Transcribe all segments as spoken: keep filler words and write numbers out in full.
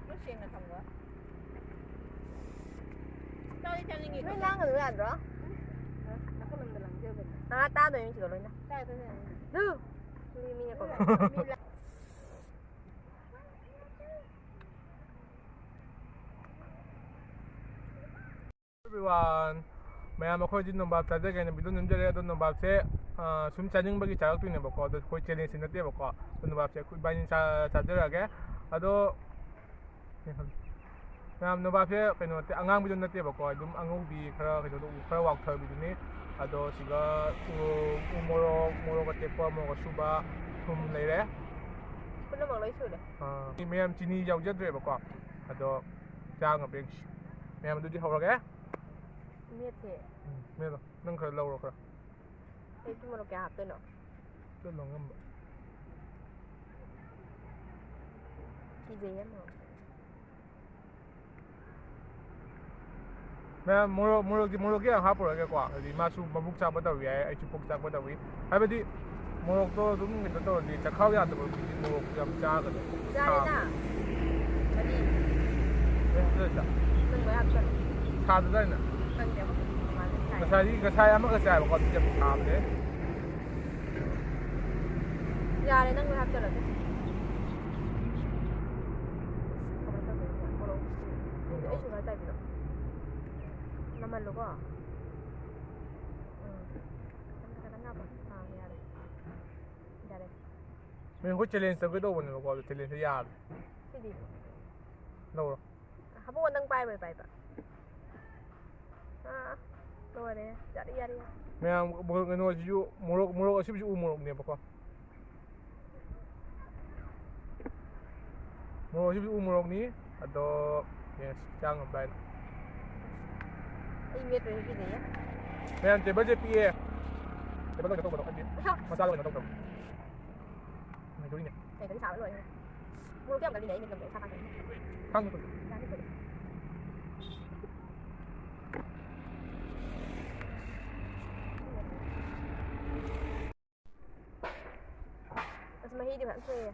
ꯅꯣꯏ ꯁꯦꯡꯅ ꯊꯝꯈꯣ꯫ ꯆꯥꯗꯤ ꯆꯥꯅꯤꯡꯉꯤ꯫ ꯅꯣꯏ ꯂꯥꯡꯒꯅꯨ ꯌꯥꯗ꯭ꯔꯣ? ꯅꯥꯀꯜ ꯑꯃꯗ ꯂꯥꯡꯖꯕꯅꯦ꯫ ꯇꯔꯥ ꯇꯥꯗꯣꯏꯅꯤ ꯁꯤꯗ ꯂꯣꯏꯅ꯫ ꯇꯥꯗꯣꯏꯅꯦ꯫ ꯗꯨ! ꯃꯤ, ꯃꯤꯅ ꯀꯧꯔꯛꯑꯦ꯫ ꯃꯤ ꯂꯥ- Everyone, ꯃꯌꯥꯝ, ꯑꯩꯈꯣꯏ ꯍꯧꯖꯤꯛ ꯅꯣꯕꯥꯞ ꯆꯥꯖꯒꯦꯅ ꯚꯤꯗꯤꯑꯣ ꯅꯝꯖꯔꯦ꯫ ꯑꯗꯣ ꯅꯣꯕꯥꯞꯁꯦ, ꯑ, ꯁꯨꯝ ꯆꯥꯅꯤꯡꯕꯒꯤ ꯆꯥꯔꯛꯇꯣꯏꯅꯦꯕꯀꯣ꯫ ꯑꯗꯣ ꯑꯩꯈꯣꯏ ꯆꯦꯂꯦꯟꯖꯇꯤ ꯅꯠꯇꯦꯕꯀꯣ꯫ ꯑꯗꯣ ꯅꯣꯕꯥꯞꯁꯦ ꯑꯩꯈꯣꯏ ꯏꯕꯥꯅꯤ ꯆꯥ-, ꯆꯥꯖꯔꯛꯑꯒꯦ꯫ ꯑꯗꯣ ꯃꯌꯥꯝ, ꯅꯣꯕꯥꯞꯁꯦ ꯀꯩꯅꯣ ꯅꯠꯇꯦ, ꯑꯉꯥꯡꯕꯤꯗꯣ ꯅꯠꯇꯦꯕꯀꯣ, ꯑꯗꯨꯝ ꯑꯉꯧꯕꯤ ꯈꯔ ꯀꯩꯅꯣꯗꯣ ꯈꯔ ꯋꯥꯎꯊꯕꯤꯗꯨꯅꯤ꯫ ꯑꯗꯣ ꯁꯤꯒ ꯎ, ꯎ ꯃꯣꯔꯣꯛ, ꯃꯣꯔꯣꯛ ꯑꯇꯦꯛꯄ, ꯃꯣꯔꯣꯛ ꯑꯁꯨꯕ, ꯊꯨꯝ ꯂꯩꯔꯦ꯫ ꯄꯨꯝꯅꯃꯛ ꯂꯣꯏ ꯁꯨꯔꯦ꯫ ꯑꯥ, ꯃꯌꯥꯝ ꯆꯤꯅꯤ ꯌꯥꯎꯖꯗ꯭ꯔꯦꯕꯀꯣ꯫ ꯑꯗꯣ ꯆꯥ ꯉꯝꯕ꯭ꯔ ꯌꯦꯡꯁꯤ꯫ ꯃꯌꯥꯝ ꯑꯗꯨꯗꯤ ꯍꯧꯔꯒꯦ꯫ ꯃꯦꯠꯁꯦ꯫ ꯎꯝ, ꯃꯦꯠꯂꯣ꯫ ꯅꯪ ꯈꯔ ꯂꯧꯔꯣ ꯈꯔ꯫ ꯑꯩ ꯊꯨꯝ ꯃꯣꯔꯣꯛ ꯀꯌꯥ ꯍꯥꯞꯇꯣꯏꯅꯣ? ꯆꯠꯂꯣ ꯉꯝꯕ꯫ ꯀꯤꯖꯩꯌꯦ ꯃꯣꯔꯣꯛ꯫ ꯃꯌꯥꯝ, ꯃꯣꯔꯣꯛ, ꯃꯣꯔꯣꯛꯇꯤ, ꯃꯣꯔꯣꯛꯇꯤ ꯌꯥꯝ ꯍꯥꯞꯄꯔꯣꯏꯒꯦꯀꯣ꯫ ꯍꯥꯏꯗꯤ ꯃꯥꯁꯨ ꯃꯕꯨꯛ ꯆꯥꯛꯄ ꯇꯧꯏ ꯍꯥꯏ, ꯑꯩꯁꯨ ꯄꯨꯛ ꯆꯥꯛꯄ ꯇꯧꯏ꯫ ꯍꯥꯏꯕꯗꯤ ꯃꯣꯔꯣꯛꯇꯣ ꯑꯗꯨꯝ ꯀꯩꯅꯣ ꯇꯧꯔꯗꯤ ꯆꯈꯥꯎ ꯌꯥꯗꯕ ꯃꯤꯗꯤ ꯃꯣꯔꯣꯛ ꯌꯥꯝ ꯆꯥꯒꯅꯨ꯫ ꯆꯥꯔꯦꯅ꯫ ꯁꯥꯕ꯫ ꯀꯔꯤ? ꯅꯪ ꯂꯣꯏ ꯍꯥꯞꯆꯜꯂꯣ꯫ ꯁꯥꯗꯗꯥꯏꯅ? ꯈꯪꯗꯦ, ꯑꯩꯈꯣꯏ ꯃꯃꯥꯅ ꯁꯥꯏ꯫ ꯉꯁꯥꯏꯗꯤ, ꯉꯁꯥꯏ ꯑꯃꯒ ꯆꯥꯏꯕꯀꯣ, ꯑꯗꯨꯗꯤ ꯌꯥꯝ ꯁꯥꯕꯅꯦ꯫ ꯌꯥꯔꯦ, ꯅꯪ ꯂꯣꯏ ꯍꯥꯞꯆꯜꯂꯣ ꯑꯗꯨꯗꯤ꯫ ꯀꯃꯥꯏ ꯇꯧꯗꯣꯏꯅꯣ? ꯃꯣꯔꯣꯛ꯫ ꯑꯩ ꯁꯨꯒꯔ ꯆꯥꯏꯕꯤꯔꯣ? ꯅꯝꯍꯜꯂꯨꯀꯣ꯫ ꯎꯝ꯫ ꯈꯤꯇꯪ, ꯈꯤꯇꯪ ꯍꯥꯞꯄꯣ꯫ ꯑꯥ, ꯌꯥꯔꯦ꯫ ꯌꯥꯔꯦ꯫ ꯃꯦꯝ, ꯑꯩꯈꯣꯏ ꯆꯦꯂꯦꯟꯖ ꯇꯧꯒꯦ ꯇꯧꯕꯅꯦꯕꯀꯣ, ꯑꯗꯣ ꯆꯦꯂꯦꯟꯖꯁꯦ ꯌꯥꯗ꯭ꯔꯦ꯫ ꯁꯤꯗꯤ? ꯂꯧꯔꯣ꯫ ꯍꯥꯄꯛꯑꯣ, ꯅꯪ ꯄꯥꯏꯕꯩ ꯄꯥꯏꯕ꯫ ꯑꯥ, ꯂꯣꯏꯔꯦ꯫ ꯌꯥꯔꯦ, ꯌꯥꯔꯦ, ꯌꯥꯔꯦ꯫ ꯃꯌꯥꯝ, ꯃꯣꯔꯣꯛ ꯀꯩꯅꯣꯁꯤꯁꯨ, ꯃꯣꯔꯣꯛ, ꯃꯣꯔꯣꯛ ꯑꯁꯤꯕꯁꯤ ꯎ ꯃꯣꯔꯣꯛꯅꯦꯕꯀꯣ꯫ ꯃꯣꯔꯣꯛ ꯑꯁꯤꯕꯁꯤ ꯎ ꯃꯣꯔꯣꯛꯅꯤ꯫ ꯑꯗꯣ, ꯌꯦꯡꯉꯁꯤ, ꯆꯥ ꯉꯝꯕ꯭ꯔꯥ ꯍꯥꯏꯅ꯫ ꯑꯩ ꯃꯦꯠꯄ ꯍꯩꯇꯦꯅꯦ꯫ ꯃꯌꯥꯝ, ꯇꯦꯕꯜꯁꯦ ꯄꯤꯛꯑꯦ꯫ ꯇꯦꯕꯜ ꯀꯩꯅꯣ ꯇꯧꯕꯗꯣ, ꯍꯥꯏꯗꯤ, ꯃꯆꯥꯗꯣ ꯀꯩꯅꯣ ꯇꯧꯗꯕ꯫ ꯂꯩꯗꯣꯔꯤꯅꯦ꯫ ꯀꯩꯅꯣ ꯁꯥꯕ ꯂꯣꯏꯔꯦ꯫ ꯃꯣꯔꯣꯛꯇꯤ ꯌꯥꯝ ꯀꯜꯂꯤꯅꯦ, ꯑꯩ ꯃꯤꯠ ꯉꯝꯗ꯭ꯔꯦ, ꯁꯥ ꯀꯥꯟꯗ꯫ ꯈꯪꯉꯦ꯫ ꯌꯥꯅꯤ, ꯀꯩꯅꯣ꯫ ꯑꯁ, ꯃꯍꯤꯗꯤ ꯐꯖꯅ ꯊꯣꯛꯑꯦ꯫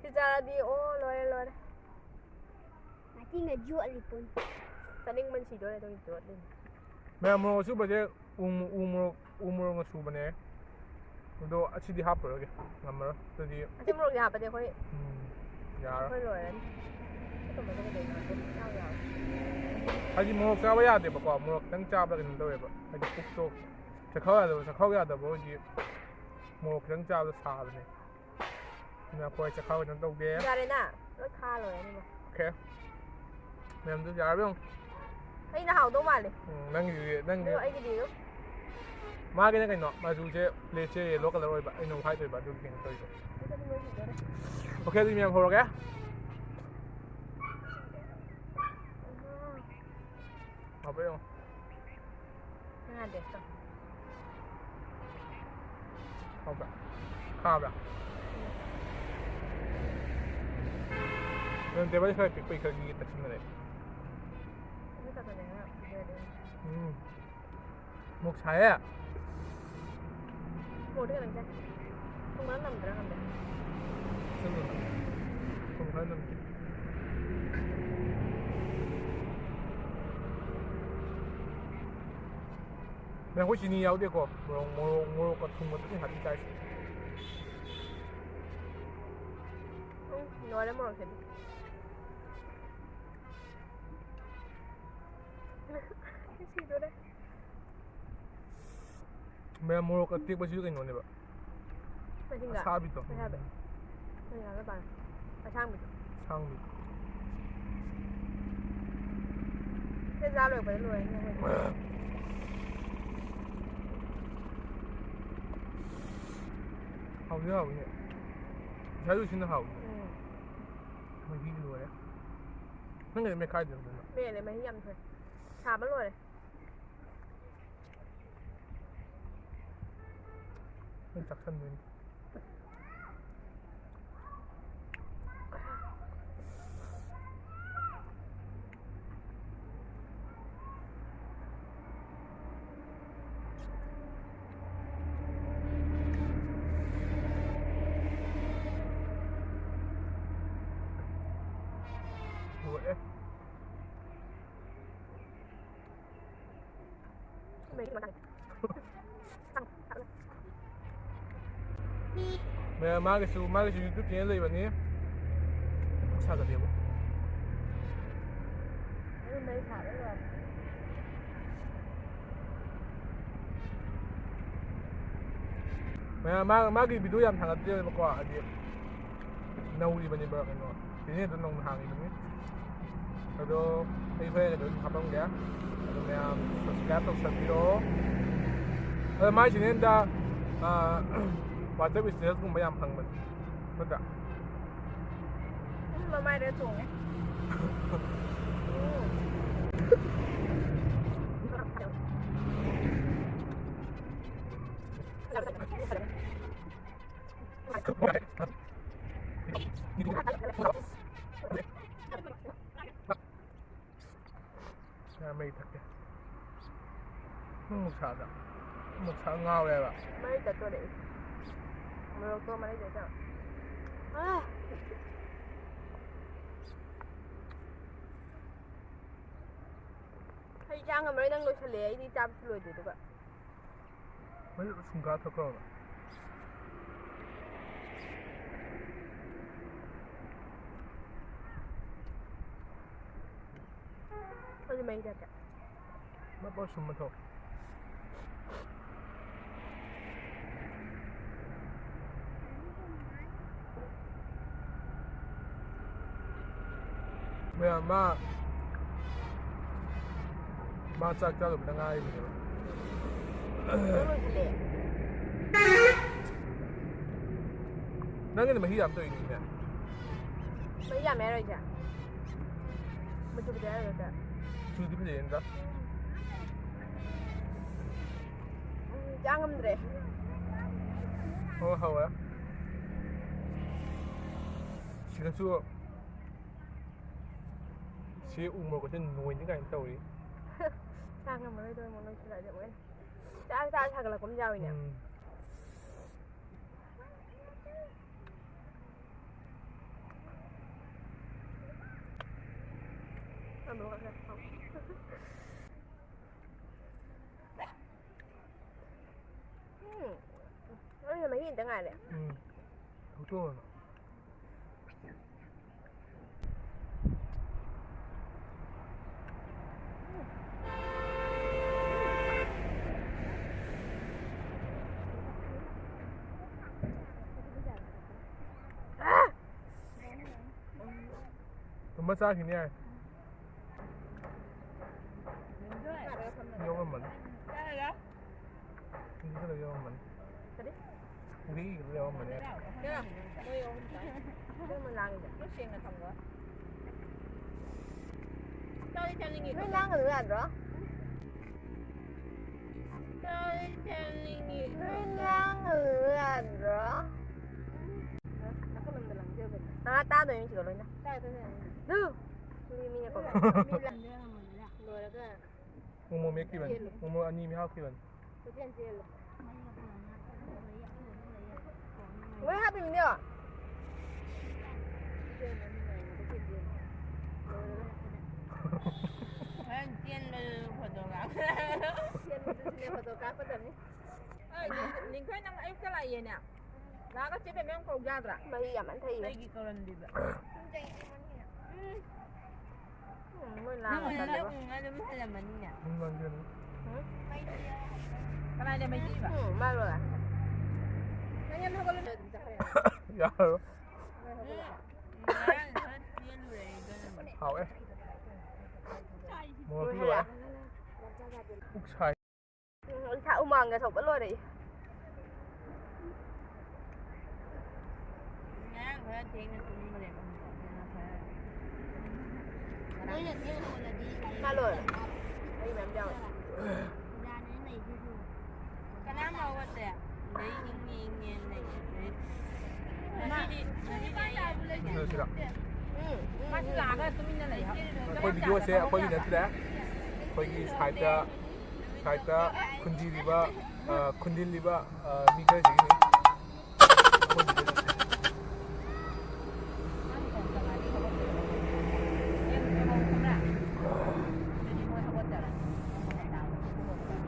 ꯁꯤ ꯆꯥꯔꯗꯤ, ꯑꯣ, ꯂꯣꯏꯔꯦ, ꯂꯣꯏꯔꯦ꯫ ꯃꯤꯅ ꯌꯣꯠꯂꯤ ꯄꯣꯠꯅꯤ꯫ ꯆꯥꯅꯤꯡꯕꯅ ꯁꯤꯗꯣꯔꯦ ꯑꯗꯨꯒꯤ ꯌꯣꯠꯂꯤꯅꯤ꯫ ꯃꯌꯥꯝ ꯃꯣꯔꯣꯛ ꯑꯁꯨꯕꯁꯦ ꯎ ꯎ ꯃꯣꯔꯣꯛ ꯎ ꯃꯣꯔꯣꯛꯅ ꯁꯨꯕꯅꯦ꯫ ꯑꯗꯣ ꯑꯁꯤꯗꯤ ꯍꯥꯞꯄꯔꯣꯏꯒꯦ, ꯉꯝꯃꯔꯣꯏ꯫ ꯑꯗꯨꯗꯤ ꯑꯁꯤ ꯃꯣꯔꯣꯛꯁꯦ ꯍꯥꯞꯄꯗꯤ ꯑꯩꯈꯣꯏ ꯎꯝ, ꯌꯥꯔꯣꯏ꯫ ꯑꯩꯈꯣꯏ ꯂꯣꯏꯔꯅꯤ꯫ ꯑꯗꯨꯝꯕꯗꯣ ꯀꯩꯗꯧꯅꯣ ꯍꯥꯏꯕꯗꯤ ꯌꯥꯎ ꯌꯥꯎ꯫ ꯍꯥꯏꯗꯤ ꯃꯣꯔꯣꯛ ꯆꯥꯕ ꯌꯥꯗꯦꯕꯀꯣ, ꯃꯣꯔꯣꯛ ꯈꯤꯇꯪ ꯆꯥꯕꯗ ꯀꯩꯅꯣ ꯇꯧꯋꯦꯕ, ꯍꯥꯏꯗꯤ ꯄꯨꯛꯇꯣ ꯆꯈꯥꯎ ꯌꯥꯗꯕ, ꯆꯈꯥꯎ ꯌꯥꯗꯕ ꯑꯣꯏꯗꯤ ꯃꯣꯔꯣꯛ ꯈꯤꯇꯪ ꯆꯥꯕꯗ ꯁꯥꯕꯅꯦ꯫ ꯑꯗꯨꯅ ꯑꯩꯈꯣꯏ ꯆꯈꯥꯎ ꯀꯩꯅꯣ ꯇꯧꯗꯦ꯫ ꯌꯥꯔꯦꯅ, ꯂꯣꯏ ꯈꯥ ꯂꯣꯏꯔꯦ ꯑꯅꯤꯃꯛ꯫ Okay꯫ ꯃꯌꯥꯝꯗꯨ ꯌꯥꯔꯕ ꯌꯦꯡꯉꯣ꯫ ꯑꯩꯅ ꯍꯥꯎꯗꯧ ꯃꯥꯜꯂꯦ꯫ ꯎꯝ, ꯅꯪꯒꯤꯗꯤ ꯅꯪꯒꯤ ꯑꯗꯣ ꯑꯩꯒꯤꯗꯤ ꯑꯗꯨꯝ ꯃꯥꯒꯤꯅ ꯀꯩꯅꯣ, ꯃꯆꯨꯁꯦ, ꯄ꯭ꯂꯦꯠꯁꯦ ꯌꯦꯂꯣ ꯀꯂꯔ ꯑꯣꯏꯕ, ꯑꯩꯅ ꯋꯥꯏꯠ ꯑꯣꯏꯕ, ꯑꯗꯨꯒꯤ ꯀꯩꯅꯣ ꯇꯧꯔꯤꯕ꯫ ꯑꯗꯨꯝ ꯂꯣꯏꯁꯤꯟꯗꯣꯔꯦ꯫ Okay, ꯑꯗꯨꯗꯤ ꯃꯌꯥꯝ ꯍꯧꯔꯒꯦ꯫ ꯍꯥꯎꯕ꯭ꯔꯥ ꯌꯦꯡꯉꯣ꯫ ꯉꯥ ꯇꯦꯁ ꯇꯧ꯫ ꯍꯥꯎꯕ꯭ꯔꯥ? ꯈꯥꯕ꯭ꯔꯥ? ꯑꯗꯨꯝ ꯇꯦꯕꯜ ꯈꯔ ꯄꯤꯛꯄꯩ ꯈꯔ ꯒꯤꯒ ꯇꯛꯁꯤꯟꯈꯔꯦ꯫ ꯑꯗꯨ ꯇꯧꯗꯅ ꯉꯥ ꯄꯤꯖꯔꯗꯤ꯫ ꯎꯝ꯫ ꯃꯣꯔꯣꯛ ꯁꯥꯏꯌꯦ꯫ ꯃꯣꯔꯣꯛꯇꯤ ꯈꯤꯇꯪ ꯆꯥꯏ꯫ ꯊꯨꯝ ꯈꯔ ꯅꯝꯗ꯭ꯔꯥ ꯈꯪꯗꯦ꯫ ꯆꯠꯂꯨꯅ꯫ ꯊꯨꯝ ꯈꯔ ꯅꯝꯈꯤ꯫ ꯃꯌꯥꯝ ꯑꯩꯈꯣꯏ ꯆꯤꯅꯤ ꯌꯥꯎꯗꯦꯀꯣ꯫ ꯃꯣꯔꯣꯛ, ꯃꯣꯔꯣꯛ, ꯃꯣꯔꯣꯛꯀ ꯊꯨꯝꯒ ꯈꯛꯇꯅꯤ ꯍꯥꯞꯄꯤ ꯆꯥꯏꯁꯦ꯫ ꯎꯝ, ꯂꯣꯏꯔꯦ ꯃꯣꯔꯣꯛꯁꯤꯗꯤ꯫ ꯁꯤꯗꯣꯔꯦ꯫ ꯃꯌꯥꯝ ꯃꯣꯔꯣꯛ ꯑꯇꯦꯛꯄꯁꯤꯁꯨ ꯀꯩꯅꯣꯅꯦꯕ꯫ ꯃꯁꯤꯡꯒ꯫ ꯑꯁꯥꯕꯤꯗꯣ꯫ ꯑꯁꯥꯕꯤ꯫ ꯃꯁꯤꯡꯒ ꯄꯥꯔꯦ꯫ ꯑꯁꯥꯡꯕꯤꯗꯣ꯫ ꯑꯁꯥꯡꯕꯤ꯫ ꯁꯤ ꯆꯥ ꯂꯣꯏꯔꯛꯄꯗ ꯂꯣꯏꯔꯅꯤ ꯑꯩꯈꯣꯏꯗꯤ꯫ ꯍꯥꯎꯗꯤ ꯍꯥꯎꯋꯤꯅꯦ꯫ ꯉꯁꯥꯏ ꯂꯨꯁꯤꯟꯅ ꯍꯥꯎꯋꯤ꯫ ꯎꯝ꯫ ꯃꯍꯤ ꯂꯣꯏꯔꯦ꯫ ꯅꯪꯒꯤꯗꯤ ꯃꯦꯠꯈꯥꯏꯗ꯭ꯔꯣ ꯑꯗꯨꯅ? ꯃꯦꯠꯂꯦ, ꯃꯍꯤ ꯌꯥꯝ ꯊꯣꯛꯑꯦ꯫ ꯁꯥꯕ ꯂꯣꯏꯔꯦ꯫ ꯂꯣꯏ ꯆꯥꯛꯁꯟꯗꯣꯏꯅꯤ꯫ ꯂꯣꯏꯔꯦ꯫ ꯃꯌꯥꯝ, ꯃꯥꯒꯤꯁꯨ, ꯃꯥꯒꯤꯁꯨ YouTube channel ꯂꯩꯕꯅꯤ꯫ ꯁꯥꯒꯠꯂꯦꯕ꯫ ꯃꯌꯥꯝ, ꯃꯥ, ꯃꯥꯒꯤ video ꯌꯥꯝ ꯊꯥꯒꯠꯇꯦꯕꯀꯣ, ꯍꯥꯏꯗꯤ ꯅꯧꯔꯤꯕꯅꯦꯕ, ꯀꯩꯅꯣ, channelꯗꯣ ꯅꯧꯅ ꯍꯥꯡꯉꯤꯕꯅꯤ꯫ ꯑꯗꯣ ꯑꯩ ꯍꯣꯔꯦꯟ ꯑꯗꯨꯝ ꯍꯥꯄꯝꯒꯦ꯫ ꯑꯗꯣ ꯃꯌꯥꯝ subscribe ꯇꯧꯁꯟꯕꯤꯔꯣ꯫ ꯑꯗꯣ ꯃꯥꯏ channelꯗ, ꯑꯥ, WhatsApp statusꯀꯨꯝꯕ ꯌꯥꯝ ꯐꯪꯕꯅꯤ꯫ ꯅꯠꯇ꯭ꯔꯥ? ꯎꯝ, ꯃꯃꯥꯏꯗ ꯆꯣꯡꯉꯦ꯫ ꯎꯝ꯫ ꯉꯥ ꯃꯩ ꯊꯛꯀꯦ꯫ ꯅꯪ ꯃꯨꯛꯁꯥꯗ, ꯃꯨꯛꯁꯥ ꯉꯥꯎꯔꯦꯕ꯫ ꯃꯔꯤ ꯇꯠꯇꯣꯔꯦ꯫ ꯃꯣꯔꯣꯛꯇꯣ ꯃꯔꯤ ꯇꯠꯇꯣꯔꯦ꯫ ꯑꯥ! ꯑꯩ ꯆꯥ ꯉꯝꯃꯔꯣꯏ, ꯅꯪ ꯂꯣꯏꯁꯜꯂꯛꯑꯦ꯫ ꯑꯩꯗꯤ ꯆꯥꯕꯁꯨ ꯂꯣꯏꯗꯦ ꯑꯗꯨꯒ꯫ ꯃꯩ ꯁꯨꯡꯀꯥ ꯊꯛꯈ꯭ꯔꯕ? ꯑꯗꯨ ꯃꯩ ꯊꯛꯀꯦ꯫ ꯃꯄꯥ ꯁꯨꯝꯕ ꯊꯛꯑꯣ꯫ ꯃꯌꯥꯝ, ꯃꯥ, ꯃꯥ ꯆꯥꯛ ꯆꯥꯗꯕꯗ ꯉꯥꯏꯔꯤꯕꯅꯦꯕ꯫ ꯂꯣꯏꯁꯤꯜꯂꯦ꯫ ꯅꯪꯒꯤꯗꯤ ꯃꯍꯤ ꯌꯥꯝ ꯇꯧꯏꯅꯦ꯫ ꯃꯍꯤ ꯌꯥꯝꯃꯦ ꯍꯥꯏꯔꯣꯏꯁꯦ꯫ ꯃꯆꯨ ꯐꯖꯩ ꯍꯥꯏꯔꯣꯏꯁꯦ꯫ ꯃꯆꯨꯗꯤ ꯐꯖꯩ ꯅꯠꯇ꯭ꯔꯥ? ꯎꯝ, ꯆꯥ ꯉꯝꯗ꯭ꯔꯦ꯫ ꯑꯣ, ꯍꯧꯔꯦ꯫ ꯁꯤꯗꯁꯨ ꯁꯤ ꯎ ꯃꯣꯔꯣꯛ ꯑꯁꯤ ꯅꯣꯏꯅꯤ ꯀꯥꯏꯅ ꯇꯧꯔꯤ꯫ ꯆꯥ ꯉꯝꯃꯔꯣꯏꯗꯧꯔꯦ, ꯃꯣꯔꯣꯛ ꯂꯣꯏꯁꯤꯜꯂꯛꯑꯗꯤ ꯑꯃꯨꯛ ꯍꯦꯟꯅ꯫ ꯆꯥ, ꯆꯥ ꯁꯥꯒꯠꯂꯛꯄ ꯑꯃ ꯌꯥꯎꯏꯅꯦ꯫ ꯎꯝ꯫ ꯑꯃꯨꯛ ꯍꯦꯟꯅ꯫ ꯈꯤꯇꯪ ꯉꯥꯏꯔꯦ꯫ ꯎꯝ꯫ ꯊꯣꯛꯇꯣꯛꯑꯣꯅ꯫ ꯇꯨꯝꯕ ꯆꯥꯈꯤꯅꯤ ꯍꯥꯏ꯫ ꯌꯧꯔꯝꯃꯅꯤ꯫ ꯌꯧꯔꯝꯃꯅꯤ꯫ ꯀꯔꯤ? ꯎꯔꯤꯒꯤꯗꯨ ꯌꯧꯔꯝꯃꯅꯤ꯫ ꯀꯩꯅꯣ? ꯃꯣꯏ ꯑꯍꯨꯝ ꯆꯥꯏ꯫ ꯀꯔꯝꯕ ꯂꯥꯡꯉꯤꯅꯣ? ꯂꯣꯏ ꯁꯦꯡꯅ ꯊꯝꯈꯣ꯫ ꯆꯥꯗꯤ ꯆꯥꯅꯤꯡꯉꯤ꯫ ꯅꯣꯏ ꯂꯥꯡꯒꯅꯨ ꯌꯥꯗ꯭ꯔꯣ? ꯆꯥꯗꯤ ꯆꯥꯅꯤꯡꯉꯤ꯫ ꯅꯣꯏ ꯂꯥꯡꯒꯅꯨ ꯌꯥꯗ꯭ꯔꯣ? ꯅꯥꯀꯜ ꯑꯃꯗ ꯂꯥꯡꯖꯕꯅꯤ꯫ ꯇꯔꯥ ꯇꯥꯗꯣꯏꯅꯤ ꯁꯤꯗ ꯂꯣꯏꯅ꯫ ꯇꯥꯗꯣꯏꯅꯦ꯫ ꯗꯨ! ꯃꯤ, ꯃꯤꯅ ꯀꯧꯔꯛꯑꯦ꯫ ꯃꯤ ꯂꯥꯡꯖꯔꯝꯃꯣꯏꯗ꯫ ꯂꯣꯏꯔꯒ ꯃꯣꯃꯣ ꯃꯦꯠꯈꯤꯕꯅꯤ꯫ ꯃꯣꯃꯣ ꯑꯅꯤ ꯃꯤ ꯍꯥꯞꯈꯤꯕꯅꯤ꯫ ꯀꯣꯏꯆꯦꯟ ꯆꯦꯜꯂꯣ꯫ ꯂꯣꯏ ꯍꯥꯞꯄꯤꯃꯤꯅꯦ꯫ ꯍꯣꯔꯦꯟ ꯆꯦꯟꯕꯗꯨ ꯐꯣꯇꯣ ꯀꯥꯞ-, ꯆꯦꯟꯕꯗꯨꯁꯨꯅꯦ ꯐꯣꯇꯣ ꯀꯥꯞꯀꯗꯕꯅꯤ꯫ ꯑꯩ ꯅꯤꯡ-, ꯅꯤꯡꯊꯣꯏ ꯅꯪ ꯑꯌꯨꯛꯇ ꯂꯥꯛꯑꯦꯅꯦ꯫ ꯂꯥꯛꯑꯒ ꯆꯦ ꯕꯦꯝꯕꯦꯝ ꯀꯧ ꯌꯥꯗ꯭ꯔꯥ? ꯃꯍꯤ ꯌꯥꯝꯃꯟ ꯊꯛꯏꯕ꯫ ꯀꯩꯒꯤ ꯀꯧꯔꯝꯗ꯭ꯔꯤꯕ? ꯎꯝ, ꯃꯣꯏ ꯅꯪ ꯂꯥꯡꯉ ꯑꯣꯏꯅ ꯆꯠꯂꯦꯕ꯫ ꯂꯧ ꯎꯅ ꯑꯗꯨꯝ ꯍꯜꯂꯝꯃꯅꯤꯅꯦ꯫ ꯎꯝ, ꯂꯥꯡꯖꯅꯤ꯫ ꯎꯝ? ꯀꯅꯥꯅ ꯃꯩ ꯄꯤꯕ? ꯎꯝ, ꯃꯥ ꯂꯣꯏꯔꯦ꯫ ꯅꯪ ꯌꯥꯝ ꯍꯧꯒꯠꯂꯨ꯫ ꯌꯥꯔꯣꯏ꯫ ꯎꯝ, ꯉꯔꯥꯡ ꯈꯔ ꯆꯦꯜꯂꯨꯔꯦ ꯑꯩꯗꯣ꯫ ꯍꯥꯎꯋꯦ꯫ ꯃꯣꯔꯣꯛꯇꯤ ꯂꯣꯏꯔꯦ꯫ ꯄꯨꯛ ꯁꯥꯏ꯫ ꯎꯝ, ꯏꯁꯥ ꯍꯨꯃꯥꯡꯒ ꯁꯧꯕ ꯂꯣꯏꯔꯦ꯫ ꯉꯔꯥꯡ ꯈꯔ ꯊꯦꯡꯅ ꯇꯨꯝꯕꯅꯦꯕ꯫ ꯅꯣꯏꯅ ꯊꯦꯡꯅ ꯍꯧꯒꯠꯂꯗꯤ ꯃꯥ ꯂꯣꯏꯔꯦ꯫ ꯑꯩ ꯃꯌꯥꯝ ꯌꯥꯎꯋꯦ꯫ ꯀꯅꯥꯝ ꯍꯧꯒꯠꯇꯦ꯫ ꯑꯗꯩ ꯏꯪꯉꯦ ꯏꯪꯉꯦꯅ ꯂꯩꯌꯦ꯫ ꯑꯗꯩ ꯉꯁꯤꯗꯤ, ꯉꯁꯤꯗꯤ ꯑꯩ ꯌꯥꯝ ꯁꯤꯗ, ꯁꯤꯗ꯫ ꯎꯝ, ꯎꯝ, ꯃꯥꯁꯨ ꯎꯝ꯫ ꯂꯥꯛꯑꯒ ꯇꯨꯃꯤꯟꯅ ꯂꯩ꯫ ꯑꯩꯈꯣꯏ ꯚꯤꯗꯤꯑꯣꯁꯦ ꯑꯩꯈꯣꯏꯒꯤ ꯅꯠꯇ꯭ꯔꯦ꯫ ꯑꯩꯈꯣꯏꯒꯤ ꯁꯥꯏꯠꯇ ꯁꯥꯏꯠꯇ ꯈꯨꯟꯗꯤꯔꯤꯕ, ꯑ, ꯈꯨꯟꯗꯤꯜꯂꯤꯕ, ꯑ, ꯃꯤ ꯈꯔꯁꯤꯒꯤꯅꯤ꯫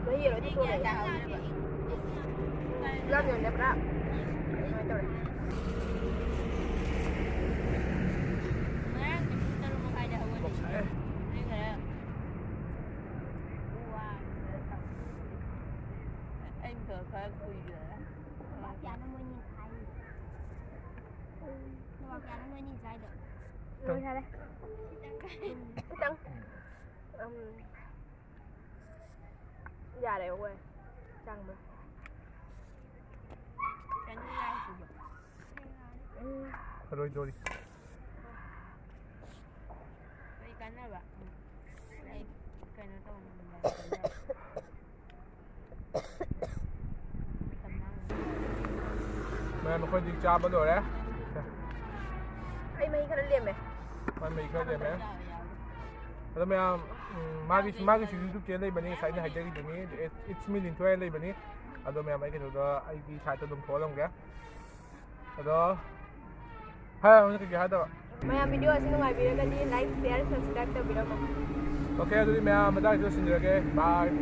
ꯃꯍꯤ ꯑꯔꯣꯏꯕ ꯊꯣꯛꯂꯛꯑꯦ꯫ ꯒꯨꯂꯥꯞ ꯖꯥꯃꯨꯟꯁꯦ ꯄꯨꯔꯥ ꯀꯌꯥꯅꯣ ꯃꯣꯏꯅꯤ ꯊꯥꯏ? ꯂꯨꯄꯥ ꯀꯌꯥꯅꯣ ꯃꯣꯏꯅꯤ ꯆꯥꯏꯗꯣ? ꯂꯣꯏꯈꯔꯦ꯫ ꯈꯤꯇꯪ꯫ ꯎꯝ꯫ ꯌꯥꯔꯦ, ꯑꯣꯏ꯫ ꯆꯥꯡꯗꯣ꯫ ꯀꯩꯅꯣ ꯌꯥꯎꯗ꯭ꯔꯤꯕꯣ? ꯎꯝ꯫ ꯊꯔꯣꯏ ꯗꯣꯔꯤ꯫ ꯀꯩ ꯀꯥꯟꯅꯕ? ꯎꯝ꯫ ꯑꯩ ꯀꯩꯅꯣ ꯇꯧꯅꯤꯡꯕ꯫ ꯃꯌꯥꯝ, ꯑꯩꯈꯣꯏꯗꯤ ꯆꯥꯕ ꯂꯣꯏꯔꯦ꯫ ꯑꯩ ꯃꯍꯤ ꯈꯔ ꯂꯦꯝꯃꯦ꯫ ꯃꯥꯏ ꯃꯍꯤ ꯈꯔ ꯂꯦꯝꯃꯦ꯫ ꯑꯗꯣ ꯃꯌꯥꯝ, ꯎꯝ, ꯃꯥꯒꯤ, ꯃꯥꯒꯤꯁꯨ YouTube channel ꯂꯩꯕꯅꯤ, ꯉꯁꯥꯏ ꯑꯩꯅ ꯍꯥꯏꯖꯈꯤꯗꯨꯅꯤ, It's Me ꯂꯤꯟꯊꯣꯏ ꯍꯥꯏꯅ ꯂꯩꯕꯅꯤ꯫ ꯑꯗꯣ ꯃꯌꯥꯝ, ꯑꯩ ꯀꯩꯅꯣꯗ, ꯑꯩꯒꯤ site ꯇ ꯑꯗꯨꯝ ꯊꯣꯛꯍꯜꯂꯝꯒꯦ꯫ ꯑꯗꯣ ꯍꯥꯏꯔꯣꯅꯦ, ꯀꯩꯀꯩ ꯍꯥꯏꯗꯕ? ꯃꯌꯥꯝ, video ꯑꯁꯤ ꯅꯨꯡꯉꯥꯏꯕꯤꯔꯒꯗꯤ like, share, subscribe ꯇꯧꯕꯤꯔꯝꯃꯣ꯫ Okay, ꯑꯗꯨꯗꯤ ꯃꯌꯥꯝ, ꯃꯊꯪ video ꯁꯤꯟꯖꯔꯒꯦ꯫ Bye꯫